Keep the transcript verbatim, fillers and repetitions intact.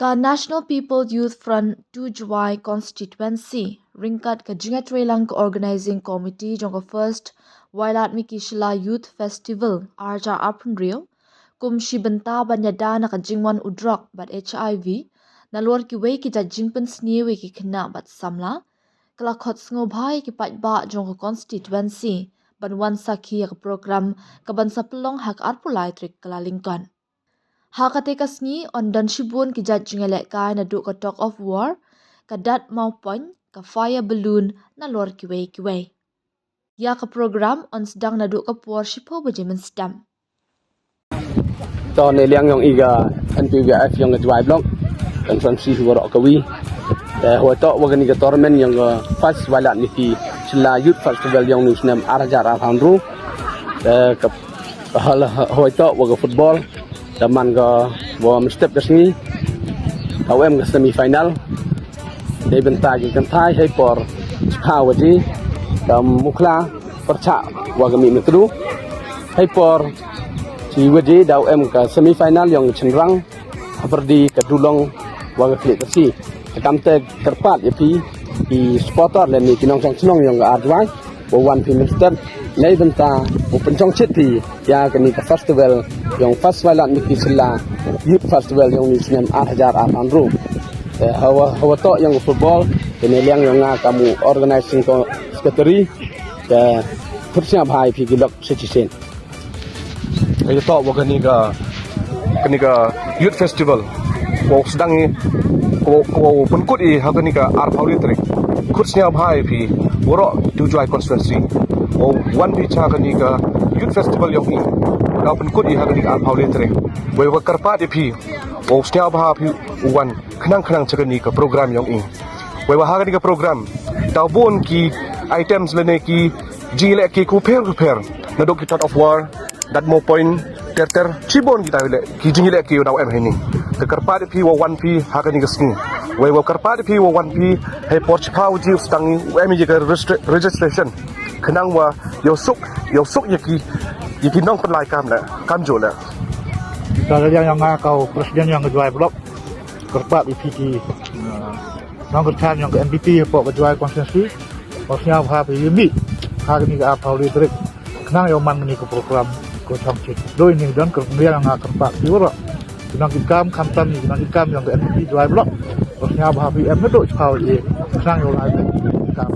Ka National People Youth Front two Jowai Constituency ryngkat ka jingïatreilang ka Organizing Committee jong ka First Wailadmiki Shylla Youth Festival arhajar arphew hynriew kum shi bynta ban ïada na ka jingwan u drok bad HIV nalor kiwei ki jait jingpynsniew ïa ki khynnah bad samla, ka la khot sngewbha ïa ki paidbah jong ka constituency ban wan sakhi ïa ka program ka ban sa pynlong ha ka arphew lai tarik Kyllalyngkot. Ha kata ka sngi yn don shibun ki jait jingïalehkai naduh ka tug of war, ka dat mawpoiñ, ka fire balloon nalor kiwei kiwei. Ïa ka program yn sdang naduh ka por shiphew baje mynstep. To ne liang yong i ka N P W F yong ka Jowai Block, kan son si waroh kawi. Eh, hoi to wa kani ka tournament yong ka First Wailadmiki Shylla Youth Festival yong ni snem arhajar arphew hynriew. Eh, ka hal hoi to wa ka football. Da man ka wa mynstep ka sngi. Ka em ka semi final. Dei bynta ki kynthai hei por chipha waje. Ka mukhla pyrchah wa ka mih myntdu. Hei por chi waje da em ka semi final yong chynrang. Haperdi ka dulong wa ka klik ka si. Ka kamte kyrpad ïa phi ki supporter lane ki nongshong shnong yong ka Arjwai. Wa wan phi mynstep nei bynta wa pynchong chit phi ïa kani ka festival yong First Wailadmiki Shylla Youth Festival yong ni snem arhajar arphew hynriew. Te hawa hawa to yong football te ne liang yong nga kamu organizing ko secretary te khup sngewbha ïa phi ki lok se chisien. Ïa to wa kani ka kani ka youth festival wa sdang i wa pynkut i ha kani ka arphew tarik. Khup sngewbha ïa phi waroh tu Jowai constituency. Wa wan phi cha kani ka youth festival yong i da pynkut i ha kani ka arphew tarik. Wa wa kyrpad ïa phi wa sngewbha phi wan khnang khnang cha kani ka program yong i. Wa wa ha kani ka program da bun ki items lane ki jingleh ki ku pher ku pher naduh ki tug of war, dat mawpoiñ, ter ter chibun kita leh ki jingleh ki da em hini. Te kyrpad phi wa wan phi ha kani ka sngi. Wa wa kyrpad phi wa wan phi hei por chipha waje u sdang i u em ïa ka registration. Khnang wa ïa suk ïa suk ïa ki ïa ki nongpynlai kam leh kam ju leh. Ka liang yong nga ka president yong ka Jowai Block kyrpad ïa phi ki nongkyrshan yong ka N P P hapoh ka Jowai constituency. Wa sngewbha phi ïa mih ha kani ka arphew tarik. Khnang ïa man kani ka program ko chong chit. Doi ni don ka liang nga kyrpad phi waroh. Ki nongkitkam khamtam ki nongkitkam yong ka N P P Jowai Block. Wa sngewbha phi em naduh chipha waje. Khnang ïa lai kam.